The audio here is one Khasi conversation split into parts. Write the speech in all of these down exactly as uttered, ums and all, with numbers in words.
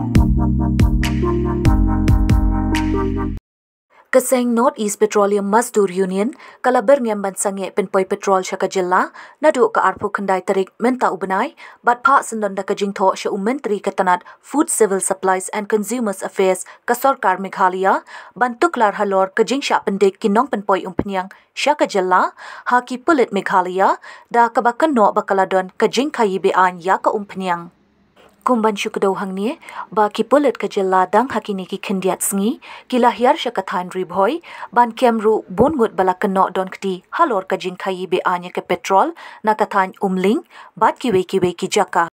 Ka seng North East Petroleum Mazdoor Union ka la byrngem ban sangeh pynpoi petrol sha ka jylla naduh ka arphew khyndai tarik mynta u bnai, bad phah syndon da ka jingthoh sha u Myntri ka tnat Food, Civil Supplies and Consumers Affairs ka Sorkar Meghalaya ban tuklar halor ka jingshah pyndik ki nongpynpoi umphniang sha ka jylla ha ki pulit Meghalaya, da kaba kynnoh ba ka la don ka jingkhaii be-aiñ ïa ka umphniang. Kum ban shu kdew hangne ba ki pulit ka jylla dang ha kine ki khyndiat sngi ki la hiar sha ka thaiñ Ri Bhoi ban kem ruh bun ngut ba la kynnoh don kti halor ka jingkhaii be-aiñ ïa ka petrol na ka thaiñ Umling bad kiwei kiwei ki jaka.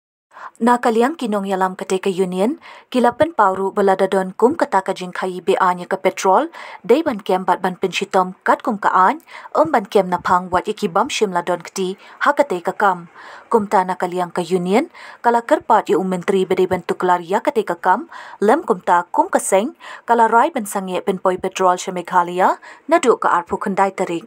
Na ka liang ki nongïalam katei ka union ki la pynpaw ruh ba lada don kum kata ka jingkhaii be-aiñ ïa ka petrol, dei ban kem bad ban pynshitom katkum ka aiñ, ym ban kem naphang wat ïa ki bym shym la don kti ha katei ka kam. Kumta na ka liang ka union ka la kyrpad ïa u Myntri ba dei ban tuklar ïa katei ka kam, lym kumta kum ka seng ka la rai ban sangeh pynpoi petrol sha Meghalaya naduh ka arphew khyndai tarik.